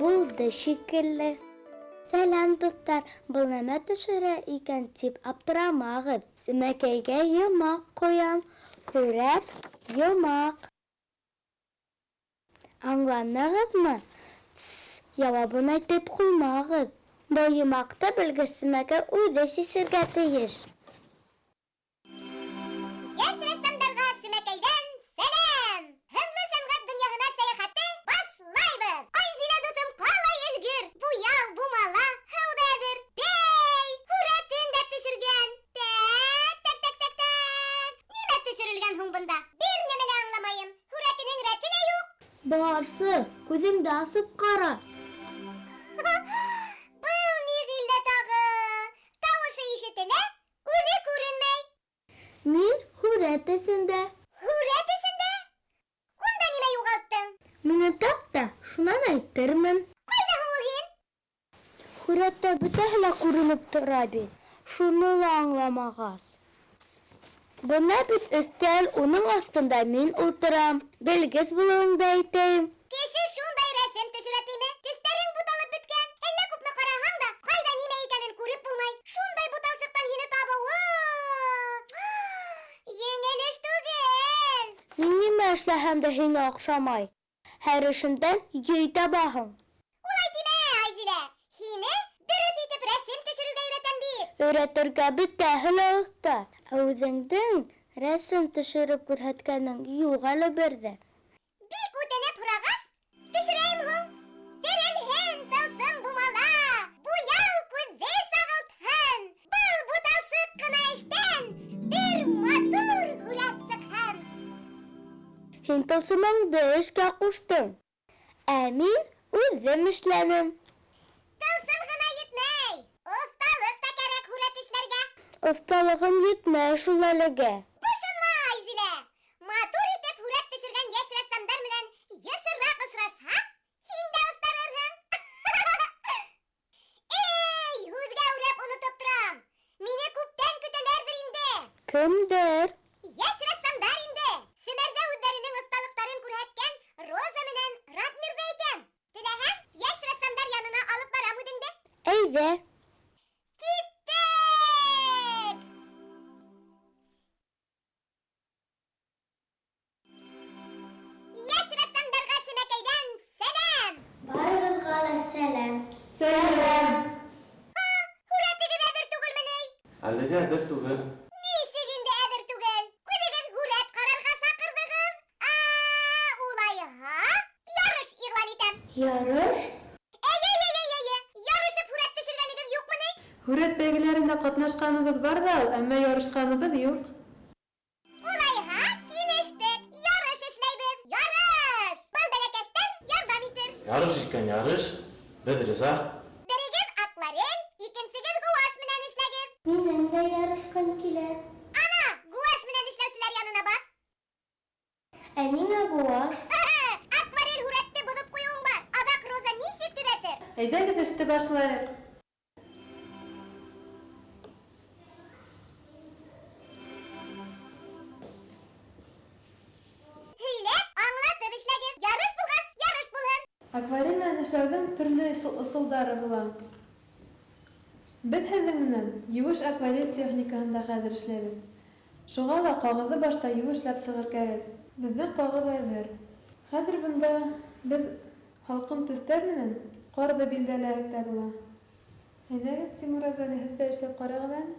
Булды шикелле. Сәлам, дуҫтар! Был нәмә төшөрә икән дип аптырамағыҙ. Семәкәйгә йомаҡ ҡоям. Һүрәт, йомаҡ. Аңланығыҙмы? Тсс, яуабын әйтеп ҡуймағыҙ. Был йомаҡты белгес Семәкәй үҙе сисергә тейеш. Йәш рәссамдарга Семәкәйдән сәлам! Һынлы сәнгать дөньяһына сәяхәтте башлайбыз! Айзилә дуҫым ҡалай өлгөр, буяу, бумала, һыу ҙа әҙер. Бәй, һүрәтен дә төшөргән. Тәк, тәк, тәк, тәк, тәк. Нимә төшөрөлгән һуң бында? Бер нәмә лә аңламайым. Һүрәтенең рәте лә юк. Барсы, күҙеңде асып ҡара. Был ни ғиллә тағы? Тауышы ишетелә, үҙе күренмәй. Мин һүрәт эсендә. Һүрәт эсендә? Унда нимә юғалттың? Мине тап та, шунан әйтермен. Ҡайҙа һуң ул һин? Һүрәттә бөтәһе лә күренеп тора бит, шуны ла аңламағас. Бына бит өҫтәл, уның аҫтында мин ултырам. Белгес булыуыңды әйтәйем. Кеше шундай рәсем төшөрә тиме? Төҫтәрең буталып бөткән. Әллә күпме ҡараһаң да, ҡайҙа нимә икәнен күреп булмай. Шундай буталсыҡтан һине табыуы еңел эш түгел. Мин нимә эшләһәм дә һиңә оҡшамай. Һәр эшемдән йөй табаһың. Улай тимә, Айзилә. Һине дөрөҫ итеп рәсем төшөрөргә өйрәтәм бит. Өйрәтергә бөтәһе лә оҫта. Ә үҙеңдең рәсем төшөрөп күрһәткәнең юҡ әле бер ҙә. Бик үтенеп һорағас, төшөрәйем һуң. Терелһен тылсым бумала, буяу күҙҙе сағылтһын. Был буталсыҡ ҡына эштән бер матур һүрәт сыҡһын. Һин тылсымыңды эшкә ҡуштың. Ә мин үҙем эшләнем. Тылсым ғына етмәй, оҫталыҡ та кәрәк һүрәт эшләргә. Оҫталығым етмәй шул әлегә. Бошонма, Айзилә. Матур итеп һүрәт төшөргән йәш рәссамдар менән йышыраҡ осрашһаң, һин дә оҫтарырһың. Эй, һүҙгә үрәп онотоп торам. Мине күптән көтәләрҙер инде. Кемдәр? Йәш рәссамдар инде. Семәрҙә үҙҙәренең оҫталыҡтарын күрһәткән Роза менән Ратмирҙы әйтәм. Теләһәң, йәш рәссамдар янына алып барам үҙеңде. Әйҙә. Киттек! Йәш рәссамдарға Семәкәйҙән сәләм! Барығыҙға ла сәләм. Сәләм! Һа, һүрәтегеҙ әҙер түгелме ни? Әлегә әҙер түгел. Нисек инде әҙер түгел? Үҙегеҙ һүрәт ҡарарға саҡырҙығыҙ. А, улайһа, ярыш иғлан итәм. Ярыш? Эйе-эйе-эйе, ярышып һүрәт төшөргәнегеҙ юҡмы ни? Һүрәт бәйгеләрендә ҡатнашҡаныбыҙ бар ҙа ул, әммә ярышҡаныбыҙ юҡ. Улайһа, килештек, ярыш эшләйбеҙ, ярыш! Был бәләкәстәр ярҙам итер. Ярыш икән ярыш, беҙ риза. Берегеҙ акварель, икенсегеҙ гуашь менән эшләгеҙ. Минең дә ярышҡым килә. Ана, гуашь менән эшләүселәр янына баҫ. Ә ниңә гуашь? Акварель һүрәтте боҙоп ҡуйыуың бар. Аҙаҡ Роза нисек төҙәтер? Әйҙәгеҙ эште башлайыҡ. Һөйләп, аңлатып эшләгеҙ. Ярыш булғас, ярыш булһын. Акварель менән эшләүҙең төрлө ысулдары була. Беҙ һеҙҙең менән еүеш акварель техникаһында хәҙер эшләйбеҙ. Шуға ла ҡағыҙҙы башта еүешләп сығыр кәрәк. Беҙҙең ҡағыҙ әҙер. Хәҙер бында беҙ һалҡын төҫтәр менән ҡарҙы билдәләһек тә була. Әйҙәгеҙ, Тимур Азали, һеҙ ҙә эшләп ҡарағыҙ әле.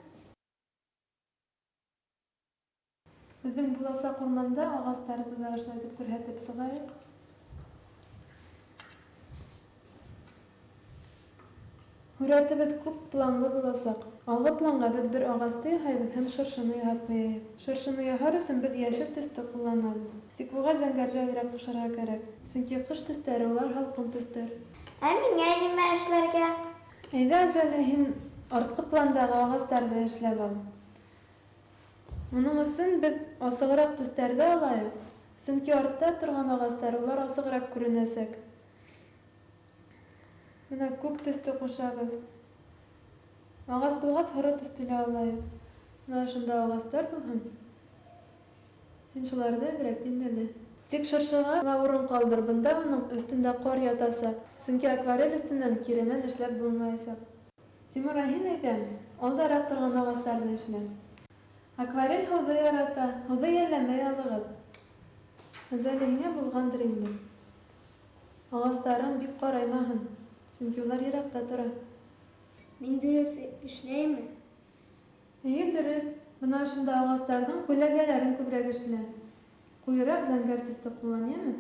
Беҙҙең буласаҡ урманда ағастарҙы ла ошолай итеп күрһәтеп сығайыҡ. Һүрәтебеҙ күп планлы буласаҡ. Алғы планға беҙ бер ағасты яһайбыҙ һәм шыршыны яһап ҡуяйыҡ. Шыршыны яһар өсөн беҙ йәшел төҫтө ҡулланабыҙ. Тик уға зәңгәрҙе әҙерәк ҡушырға кәрәк. Сөнки ҡыш төҫтәре улар һалҡын төҫтәр. Ә миңә нимә эшләргә? Әйҙә, Азалия, һин артҡы пландағы ағастарҙы эшләп ал. Уның өсөн беҙ асығыраҡ төҫтәрҙе алайыҡ. Сөнки артта торған ағастар улар асығыраҡ күренәсәк. Бына күк төҫтө ҡушабыҙ. Ағас булғас, һоро төҫтө лә алайыҡ. Бына ошонда ағастар булһын. Һин шуларҙы әҙерәк билдәлә. Тик шыршыға ла урын ҡалдыр, бында уның өҫтөндә ҡар ятасаҡ, сөнки акварель өҫтөнән киренән эшләп булмаясаҡ. Тимур, ә һин әйҙә, алдараҡ торған ағастарҙы эшлә. Акварель һыуҙы ярата, һыуҙы йәлләмәй алығыҙ. Азалия, һиңә булғандыр инде. Ағастарың бик ҡараймаһын, сөнки улар йыраҡта тора. Мин дөрөҫ эшләйемме? Эйе, дөрөҫ. Бына ошонда ағастарҙың күләгәләрен күберәк эшлә. Ҡуйыраҡ зәңгәр төҫтө ҡуллан, йәме?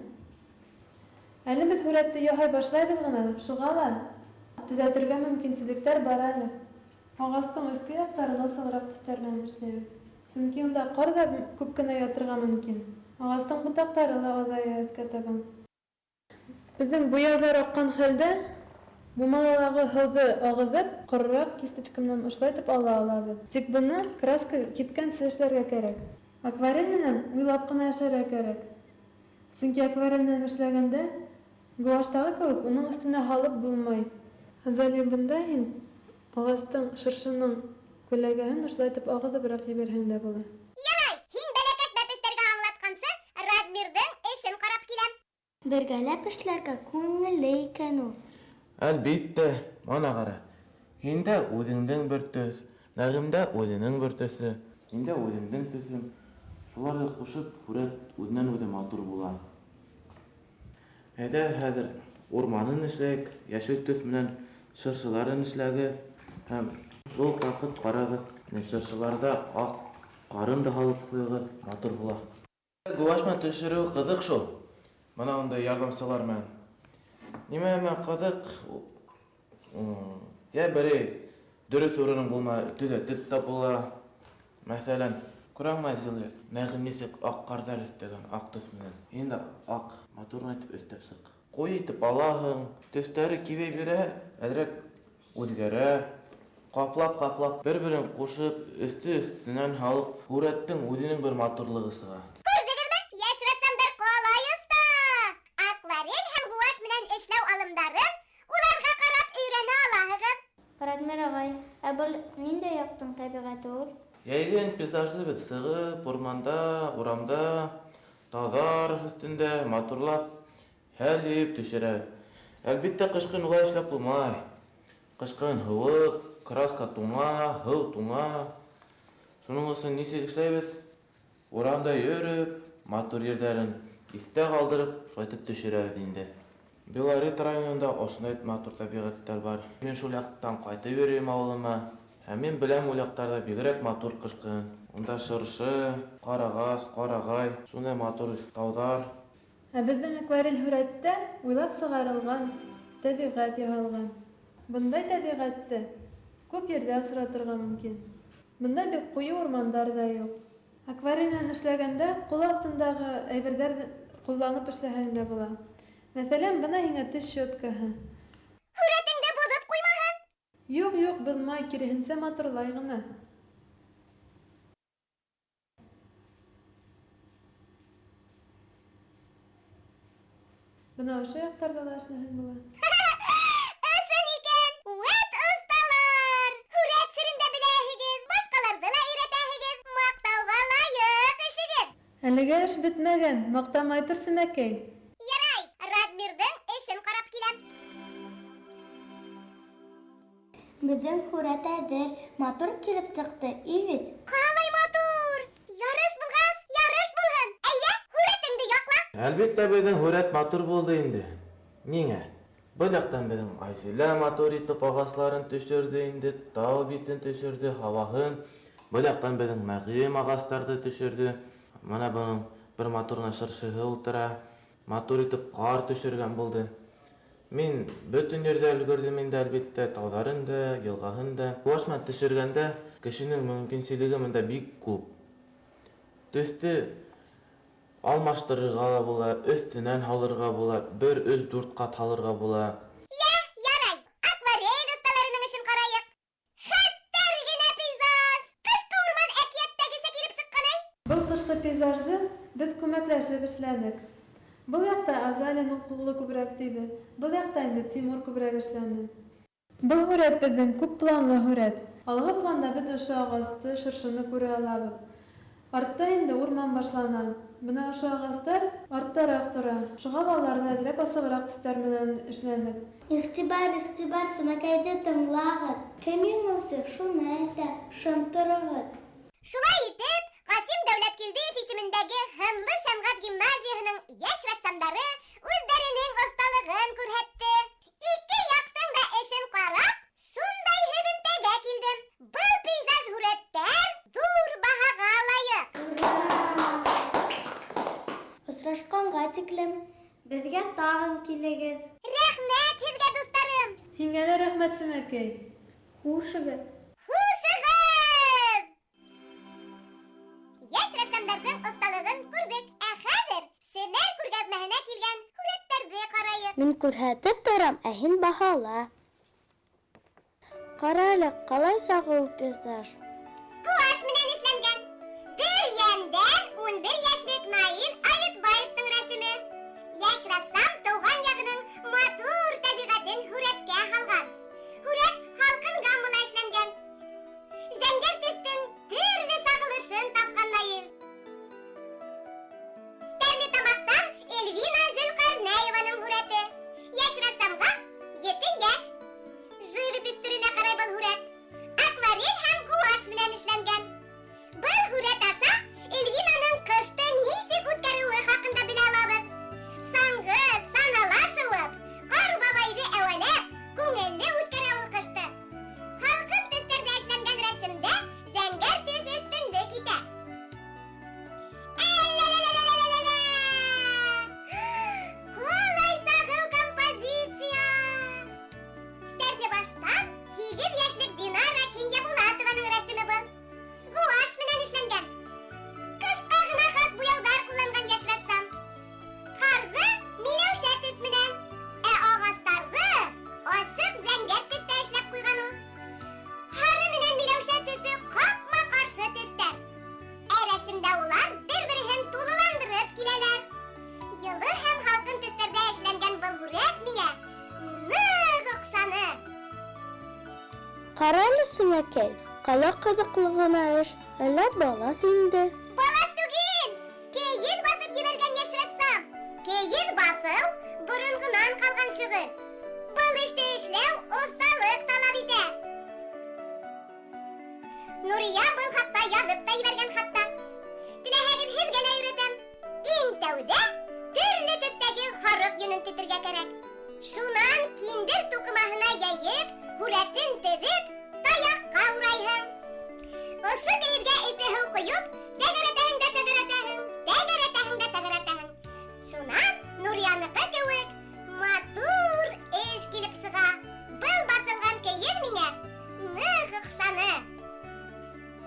Әле беҙ һүрәтте яһай башлайбыҙ ғына, шуға ла төҙәтергә мөмкинселектәр бар әле. Ағастың өҫкө яҡтарын асығыраҡ төҫтәр менән эшләйбеҙ. Сөнки унда ҡар ҙа күп кенә ятырға мөмкин. Ағастың ботаҡтары ла аҙая өҫкә табан. Беҙҙең буяуҙар аҡҡан хәлдә бумалалағы һыуҙы ағыҙып, ҡорораҡ кисточка менән ошлайтып ала алабыҙ. Тик быны краска кипкәнсе эшләргә кәрәк. Акварель менән уйлап ҡына эшләргә кәрәк. Сөнки акварель менән эшләгәндә гуаштағы кеүек уның өҫтөнә һалып булмай. Азалия, бында һин ағастың, шыршының күләгәһен ошлайтып ағыҙыбыраҡ ебәрһәң дә була. Ярай, һин бәләкәс бәпестәргә аңлатҡансы, Радмирҙың эшен ҡарап киләм. Бергәләп эшләргә күңелле икән ул. Әлбиттә, мана ҡара. Һиндә үҙеңдең бер төҫ, Нәғимдә үҙенең бер төҫө, миндә үҙемдең төҫөм. Шуларҙы ҡушып, һүрәт үҙенән-үҙе матур була. Әйҙә, хәҙер урманын эшләйек, йәшел төҫ менән шыршыларын эшләгеҙ һәм шул уҡ ваҡыт ҡарағыҙ, шыршыларҙа аҡ ҡарын да һалып ҡуйығыҙ, матур була. Гуашь менән төшөрөү ҡыҙыҡ шул. Бына ундай ярҙамсылар менән. Нимә менән ҡыҙыҡ? Йә берәй дөрөҫ урының булма, төҙәтеп тә була. Мәҫәлән, күрәңме, Зилә, Нәғим нисек аҡ ҡарҙар өҫтәгән, аҡ төҫ менән. Һин дә аҡ, матур ғына итеп өҫтәп сыҡ. Ҡуйы итеп алаһың, төҫтәре кибей бирә, әҙерәк үҙгәрә. Ҡаплап-ҡаплап, бер-берен ҡушып, өҫтө-өҫтөнән һалып, һүрәттең үҙенең бер матурлығы сыға. Күрҙегеҙме, йәш рәссамдар ҡалай оҫта! Акварель һәм гуашь менән эшләү алымдарын уларға ҡарап өйрәнә алаһығыҙ. Радмир ағай, ә был ниндәй яҡтың тәбиғәте ул? Йәйген пейзажды беҙ сығып, урманда, урамда, тауҙар өҫтөндә матурлап, хәл йыйып төшөрәбеҙ. Әлбиттә, ҡышҡын улай эшләп булмай. Ҡышҡын һыуыҡ, краска туңа, һыу туңа. Шуның өсөн нисек эшләйбеҙ? Урамда йөрөп, матур ерҙәрен иҫтә ҡалдырып, шулай итеп төшөрәбеҙ инде. Белорет районында ошондай матур тәбиғәттәр бар. Мин шул яҡтан ҡайтып йөрөйөм ауылыма. Һәм мин беләм, ул яҡтарҙа бигерәк матур ҡышҡын. Унда шыршы, ҡарағас, ҡарағай, шундай матур тауҙар. Ә беҙҙең акварель һүрәттә уйлап сығарылған тәбиғәт яһалған. Бындай тәбиғәтте күп ерҙә осратырға мөмкин. Бында бик ҡуйы урмандар ҙа юҡ. Акварель менән эшләгәндә ҡул аҫтындағы әйберҙәр ҡулланып эшләһәң дә була. Мәҫәлән, бына һиңә теш щеткаһы. Һүрәтеңде боҙоп ҡуймаһын. Юҡ, юҡ, боҙмай, киреһенсә матурлай ғына. Бына ошо яҡтарҙа ла эшләһәң була. Ысын икән! Вәт оҫталар! Һүрәт серен дә беләһегеҙ, башҡаларҙы ла өйрәтәһегеҙ. Маҡтауға лайыҡ эшегеҙ. Әлегә эш бөтмәгән, маҡтамай тор, Сәмәкәй. Ярай, Радмирҙың эшен ҡарап киләм. Беҙҙең һүрәт әҙер, матур килеп сыҡты, и бит? Ҡалай матур! Ярыш булғас, ярыш булһын. Әйҙә, һүрәтеңде яҡла. Әлбиттә, беҙҙең һүрәт матур булды инде. Ниңә? Был яҡтан беҙҙең Айзилә матур итеп ағасларын төшөрҙө инде, тау битен төшөрҙө, һауаһын. Был яҡтан беҙҙең Нәғим ағастарҙы төшөрҙө. Бына бының бер матур ғына шыршыһы ултыра. Матур итеп ҡар төшөргән булды. Мин бөтөн ерҙә өлгөрҙөм инде, әлбиттә, тауҙарын да, йылғаһын да. Гуашь менән төшөргәндә кешенең мөмкинселеге бында бик күп. Төҫтө алмаштырырға ла була, өҫтөнән һалырға була, бер, өс, дүрт ҡат һалырға була. Йә, ярай, акварель оҫталарының эшен ҡарайыҡ. Хәтәр генә пейзаж! Ҡышҡы урман әкиәттәгесә килеп сыҡҡан, әй! Был ҡышҡы пейзажды беҙ күмәкләшеп эшләнек. Был яҡта Азалияның ҡулы күберәк тейҙе, был яҡта инде Тимур күберәк эшләне. Был һүрәт беҙҙең күп планлы һүрәт. Алғы планда беҙ ошо ағасты, шыршыны күрә алабыҙ. Артта инде урман башлана. Бына ошо ағастар арттараҡ тора. Шуға ла уларҙы әҙерәк асығыраҡ төҫтәр менән эшләнек. Игътибар, игътибар, Сәмәкәйҙе тыңлағыҙ. Кем еңеүсе, шуны әйтә, шым тороғоҙ. Шулай итеп, Ҡасим Дәүләткилдиев исемендәге һынлы сәнғәт гимназияһының йәш рәссамдары үҙҙәренең оҫталығын күрһәтте. Ике яҡтың да эшен ҡарап, шундай һөҙөмтәгә килдем. Был пейзаж һүрәттәр ҙур баһаға лайыҡ. Осрашҡанға тиклем. Беҙгә тағын килегеҙ. Рәхмәт һеҙгә, дуҫтарым! Һиңә лә рәхмәт, Сәмәкәй. Хушығыҙ! Хушығыҙ! Йәш рәссамдарҙың оҫталығын күрҙек. Ә хәҙер Семәр күргәҙмәһенә килгән һүрәттәрҙе ҡарайыҡ. Мин күрһәтеп торам, ә һин баһала. Ҡара әле, ҡалай сағыу пейзаж. Гуашь менән эшләнгән. Бөрйәндән 11 йәшлек Наил Айытбаевтың рәсеме. Йәш рәссам тыуған яғының матур тәбиғәтен һүрәткә һалған. Һүрәт һалҡын гаммала эшләнгән. Зәңгәр төҫтөң төрлө сағылышын тапҡан Наил. Стәрлетамаҡтан Эльвина Зөлҡәрнәеваның һүрәте. Йәш рәссамға 7 йәш. Живопись төрөнә ҡарай был һүрәт. Акварель һәм гуашь менән эшләнгән. Был һүрәт аша Эльвинаның ҡышты нисек үткәреүе хаҡында белә алабыҙ. Саңғы, санала шыуып, ҡар бабайҙы әүәләп, күңелле үткәрә ул ҡышты. Һалҡын төҫтәрҙә эшләнгән рәсемдә зәңгәр төҫ өҫтөнлөк итә. Әллә-лә-лә-лә-лә-лә! Ҡалай сағыу композиция! Стәрлебаштан 8 йәшлек Динара Кинйәбулатованың рәсеме был. Гуашь менән эшләнгән. Ҡышҡа ғына хас буяуҙар ҡулланған йәш рәссам. Ҡарҙы миләүшә төҫ менән, ә ағастарҙы асыҡ зәңгәр төҫтә эшләп ҡуйған ул. Һары менән миләүшә төҫө ҡапма-ҡаршы төҫтәр. Ә рәсемдә улар бер-береһен тулыландырып киләләр. Йылы һәм һалҡын төҫтәрҙә эшләнгән был һүрәт миңә ныҡ оҡшаны. Ҡара әле, Сәмәкәй, ҡалай ҡыҙыҡлы ғына эш, әллә балаҫ инде? Балаҫ түгел, кейеҙ баҫып ебәргән йәш рәссам. Кейеҙ баҫыу боронғонан ҡалған шөғөл. Был эште эшләү оҫталыҡ талап итә. Нурия был хаҡта яҙып та ебәргән хатта. Теләһәгеҙ, һеҙгә лә өйрәтәм. Иң тәүҙә төрлө төҫтәге һарыҡ йөнөн тетергә кәрәк. Шунан киндер туҡымаһына йәйеп, һүрәтен теҙеп, таяҡҡа урайһың. Ошо кейеҙгә эҫе һыу ҡойоп, тәгәрәтәһең дә тәгәрәтәһең, тәгәрәтәһең дә тәгәрәтәһең. Шунан Нурианыҡы кеүек матур эш килеп сыға. Был баҫылған кейеҙ миңә ныҡ оҡшаны.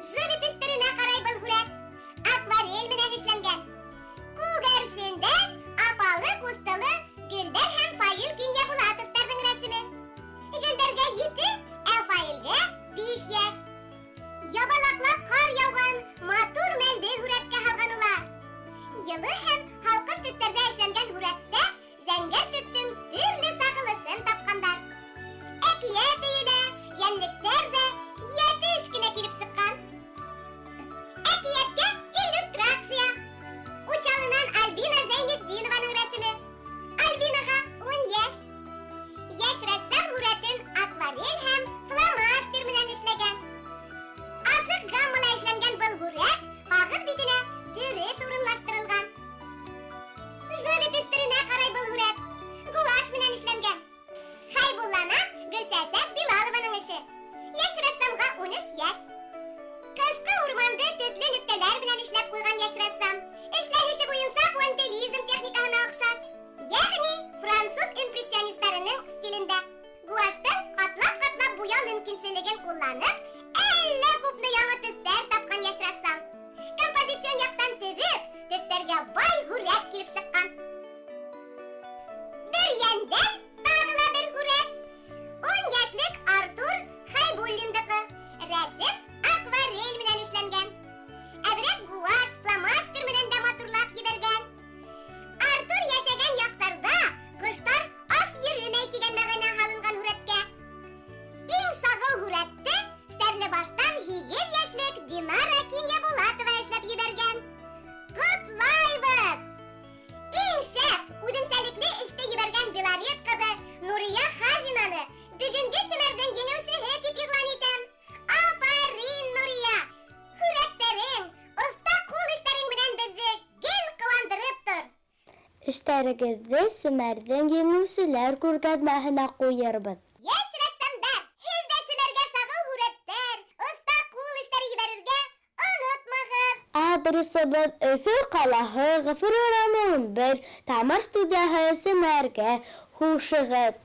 Живопись төрөнә ҡарай был һүрәт. Акварель менән эшләнгән. Күгәрсендән апалы-ҡустылы Гөлдәр һәм Фаил Кинйәбулатовтарҙың рәсеме. Гөлдәргә 7, ә Фаилгә 5 йәш. Ябалаҡлап ҡар яуған матур мәлде һүрәткә һалған улар. Йылы һәм һалҡын төҫтәрҙә эшләнгән һүрәттә зәңгәр төҫтөң төрлө сағылышын тапҡандар. Әкиәт өйө лә, йәнлектәр ҙә йәтеш кенә килеп сыҡҡан. Әкиәткә иллюстрация. Учалынан Альбина Зәйнетдинованың рәсеме. Альбинаға 10 йәш. Йәш рәссам һүрәтен акварель һәм фломастер менән эшләгән. Асыҡ гаммала эшләнгән был һүрәт ҡағыҙ битенә дөрөҫ урынлаштырылған. Живопись төрөнә ҡарай был һүрәт. Гуашь менән эшләнгән. Хәйбулланан Гөлсәсәк Билалованың эше. Йәш рәссамға 13 йәш. Ҡышҡы урманды төҫлө нөктәләр менән эшләп ҡуйған йәш рәссам. Эшләнеше буйынса пуантилизм техникаһына оҡшаш. Йәғни француз импрессионистарының стилендә. Гуаштың ҡатлап-ҡатлап буяу мөмкинселеген ҡулланып, әллә күпме яңы төҫтәр тапҡан йәш рәссам. Композицион яҡтан төҙөк, төҫтәргә бай һүрәт килеп сыҡҡан. Бөрйәндән тағы ла бер һүрәт. 10 йәшлек Артур Хәйбуллиндыҡы. Рәсем акварель менән эшләнгән. Әҙерәк гуашь, фломастер менән дә матурлап ебәргән. Артур йәшәгән яҡтарҙа ҡоштар ас йөрөмәй тигән мәғәнә һалынған һүрәткә. Иң сағыу һүрәтте Стәрлебаштан 8 йәшлек Динара Кинйәбулатова эшләп ебәргән. бөгөнгө семәрҙең еңеүсеһе тип иғлан итәм. Афарин, Нурия! Һүрәттәрең, оҫта ҡул эштәрең менән беҙҙе гел ҡыуандырып тор. Эштәрегеҙҙе семәрҙең еңеүселәр күргәҙмәһенә ҡуйырбыҙ. Йәш рәссамдар, һеҙ ҙә семәргә сағыу һүрәттәр, оҫта ҡул эштәре ебәрергә онотмағыҙ. Адресыбыҙ Өфө ҡалаһы, Ғәфүр урамы 11, Тамыр студияһы, Семәргә. Хушығыҙ!